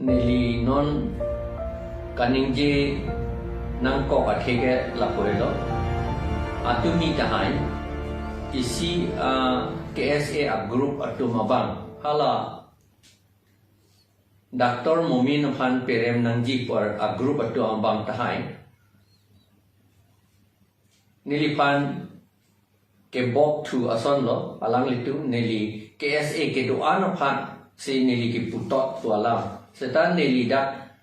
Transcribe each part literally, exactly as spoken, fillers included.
Neli non kaningje nangkok athe ke lapu helo. Atumi tahai isi a K S A a group atum abang, hala Doctor Momin aphan perem nangji pu a group atum abang tahai neliphan kebok thu asonlo. Alanglitum neli K S A kedo-an aphan si neli keputot pu alam. Seta neli dak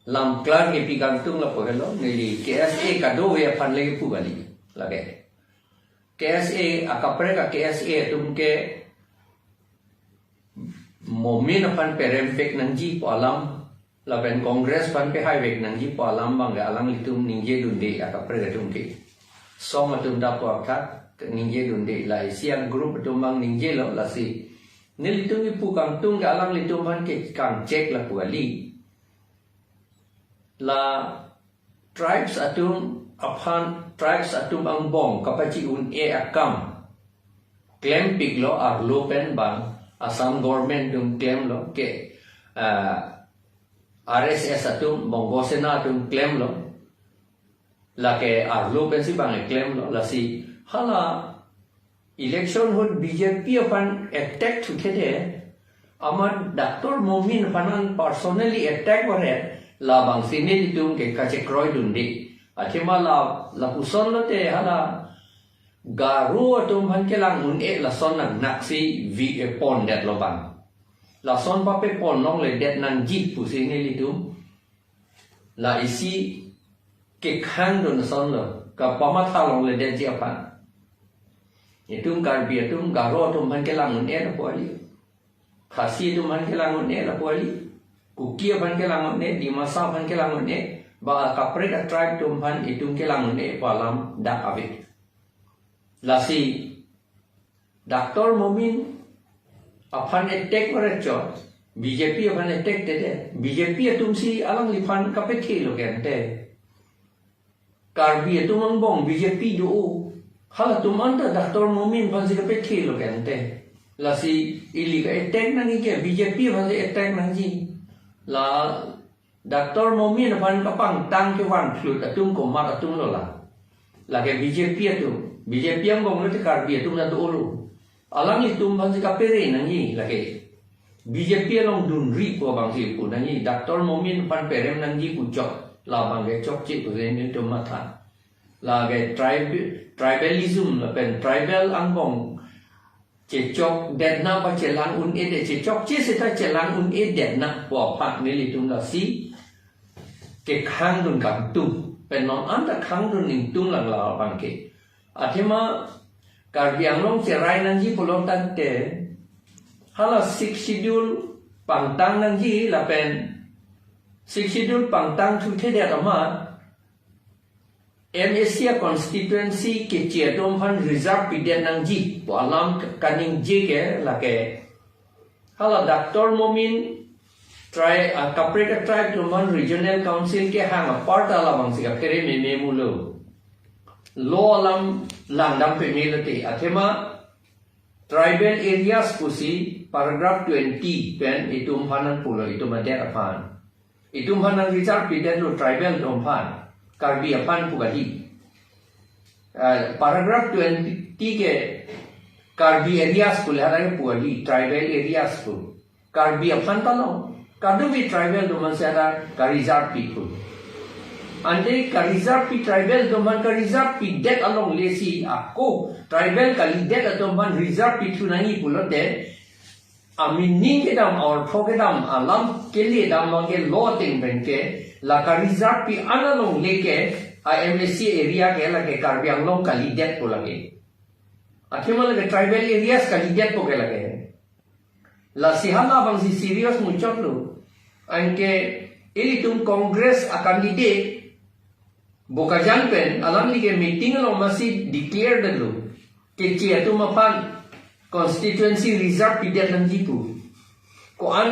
lam klar kepi kangtung lapu helo, neli K S A kadokave aphan le kepu kali. Lake K S A akaprek a K S A atum ke Momin aphan perem vek nangji pu alam, lapen Congress aphan pehai vek nangji pu alam abang ke alanglitum ningje dunde, akaprek atum ke. Song atum ta pu athak ningje dunde, la isi a group atum abang ningjelo. Lasi nelitum kepu kangtung ke alanglitum aphan ke kangchek lapu kali. La tribes atum aphan, tribes atum angbong kapachi-un-e akam klempiklo, arlo pen bang Assam government atum klemlo ke, ah, R S S atum, Bongo Sena atum klemlo, lake arlo pensi bang klemlo. Lasi hala election ahut B J P aphan attack thuthede, amat Doctor Momin aphan an personally attack varet, labangsi nelitum ke kachekroi dunde. Athema la, lapuson lote hala Garo atum aphan kelang un-e lason nangnaksi vi-e pondetlo bang. Lason pape pon longledet nangji pusi nelitum la isi kekhang dun asonlo, kapamatha longledetji aphan. Itum Karbi atum, Garo atum aphan kelang un-e lapu kali. Khasi atum aphan kelang un-e lapu kali. Kuki aphan kelang un-e, Dimasa aphan kelang un-e, ba kaprek a tribe atum aphan itum kelang un-e pu alam dak ave. Lasi Doctor Momin aphan attack varet chot, B J P aphan attack thede, B J P atumsi alangliphan kapethelo ke ante. Karbi atum angbong B J P do, halatum anta Doctor Momin aphansi kapethelo ke ante. Lasi ili ka-attack nangji ke B J P aphansi attack nangji. La Doctor Momin aphan kapangtang kevan phlut atum komat atumlo la? Lake B J P atum. B J P angbong lote Karbi atum ta dolo. Alanglitum aphansi kapere nangji lake. B J P along dunri pu abangsi pu nangji. Doctor Momin aphan perem nangji pu chok, labang ke chokche pu nelitum matha. Lake tribe, tribalism lapen tribal angbong chechokdetna ba chelang un-edet, chechokche seta chelang un-edetna pu aphan nelitum lasi kekhang dun kangtung, pen non anta khang dun ningtung lang labang ke. Athema Karbi Anglong cherai nangji pulo tangte, hala Sixth Schedule pangtang nangji lapen Sixth Schedule pangtang thuthedet amat M A C a constituency keche atum aphan reserve pidet nangji pu alam kaningje ke lake hala Doctor Momin tri-, ah, kaprek a tribe atum aphan regional council kehang apar ta labangsi kaphere meme mulo. Law alam langdam peme lote. Athema tribal areas pusi paragraph twenty pen itum aphan nangpulo, itum adet aphan. Itum aphan nang reserve pidetlo tribal atum aphan, Karbi aphan pu kali. Ah, paragraph twenty ke Karbi areas pu le hadak pu kali, tribal areas pu. Karbi aphan ta lo, kadokave tribal atum aphan si hadak ka-reserve pi pu. Ante ka-reserve pi tribal atum aphan ka-reserve pidet alongle si ako tribal kalidet atum aphan reserve pithu nangji pulote, a-meaning kedam, a-ortho kedam, alam kele dam abang ke law ateng pen ke, la ka-reserve pi an alongle ke, a M A C area ke lake Karbi Anglong kalidet pu lake. Athema lake tribal areas kalidet pu ke lake. Lasi halabangsi serious muchotlo. Anke ilitum Congress a-candidate Bokajan pen alangli ke meeting along masi declare detlo, keche atum aphan constituency reserve pidet nangji pu. Ko-an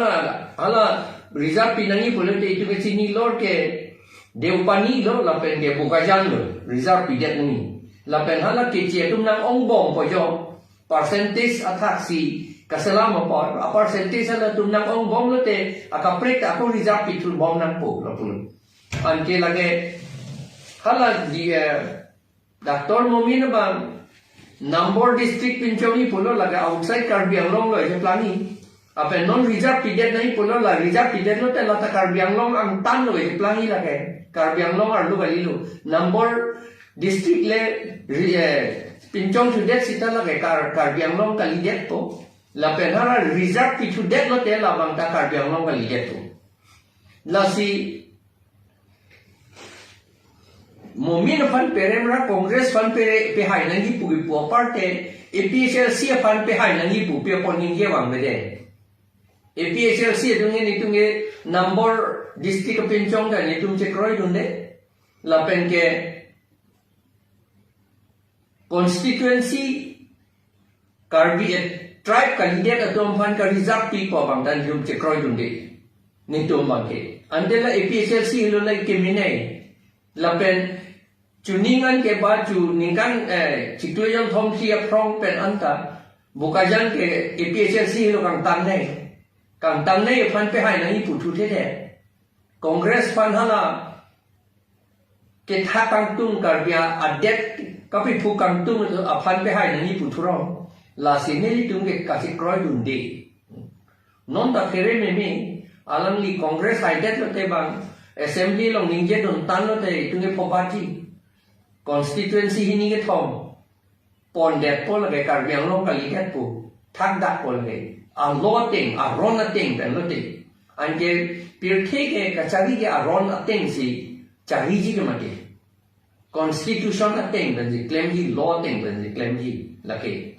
hala reserve pi nangji pulote itum kachinilo ke Deopani lo lapen ke Bokajan lo reserve pidet nangji. Lapen hala keche atum nang-ongbompo jo, percentage athaksi Kaselam apar, apar sentence latum nang-ong bom lote, akaprek ta ako reserve pithu bom nangpo, lapu. Anke lake, hala di, eh, Doctor Momin abang, Nambor district pinchongji pulo lake outside Karbi Anglong lo ejeplang-i. Lapen non reserve pidet nangji pulo la reserve pidet lote lata Karbi Anglong angtan lo ejeplang-i lake. Karbi Anglong arlo kalilo. Nambor district le ri-, eh, pinchong thudet sita lake Kar-, Karbi Anglong kalidetpo. Lapen hala reserve pithudet lote labang ta Karbi Anglong kalidetpo. Lasi Momin aphan perem ra Congress aphan pere pehai nangji pu kipu aparte, A P H L C aphan pehai nangji pu pi apon ningje vang bede. A P H L C atum ke netum ke Nambor district apinchong ta netum chekroidunde. Lapen ke constituency Karbi, eh, tribe kandidat atum aphan ka-reserve pipo abang ta netum chekroidunde. Netum abang ke. Ante la A P H L C helo la keminai. Lapen chuning an ke ba chu ningkan, eh, chiklo jon thom si aphrong pen anta Bokajan ke A P H L C helo kangtangnei. Kangtangnei aphan pehai nangji puthu thede. Congress aphan hala kethak kangtung Karbi adet kapiphuk kangtung aphan pehai nangji puthurong. Lasi nelitum ke kachekroidunde. Non ta phere meme alangli Congress haidet lote bang assembly along ningjedun tan lote itum ke phobaji. Constituency hini kethom pondetpo lake Karbi Anglong kalidetpo, thakdakpo lake. A-law ateng, aron ateng pen lote. Anke pirthe ke kachari ke aron ateng si chariji ke mati. Constitution ateng pensi klemji, law ateng pensi klemji lake.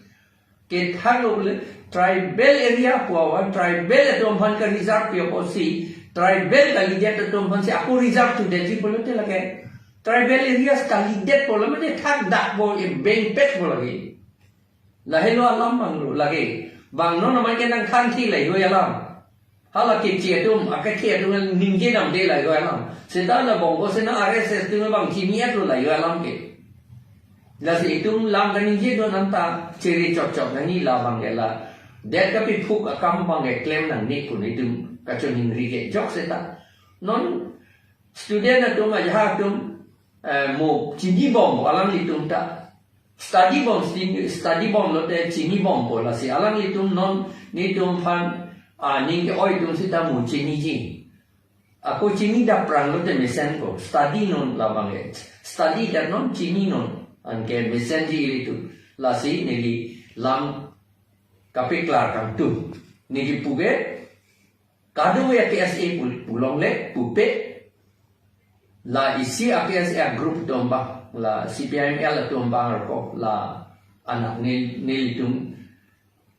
Kethak lo le tribal area pu awa, tribal atum aphan ka-reserve pi apotsi, tribal kalidet atum aphansi ako reserve thudetji pulote lake. Tribal areas kalidetpo la mate thakdakpo, e bengpetpo lake. Lahelo alam abang lo lake. Bang non amai ke nangthanthi lahei alam. Hala keche atum, akethe atum ningje namde lahei alam. Seta la Bongo Sena R S S atum bang chini-et lo lahei alam ke. Lasi itum lam kaningjedun anta chere chokchok nangji labang ke la. Det kapiphuk akam abang ke klem nangne pu netum kachoningri ke jok seta. Non student atum, ajahak atum, eh, mo chinibom alanglitum ta. Study bom, sti-, study bom lote chinibompo lasi alanglitum non netum aphan, ah, ning ke-oi atum seta mo chiniji. Ako chini daprang lote mesenpo. Study non labang ke. Study det non chini non. Anke mesenji ilitum. Lasi neli lam kapeklar kangtung. Neli puke kadokave a-K S A pu-, pulongle pupe. La isi a-K S A group atum abang, la C P I M L atum abang arko, la anak nel-, nelitum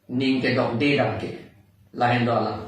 ning kedokde dam ke. Lahenlo alam.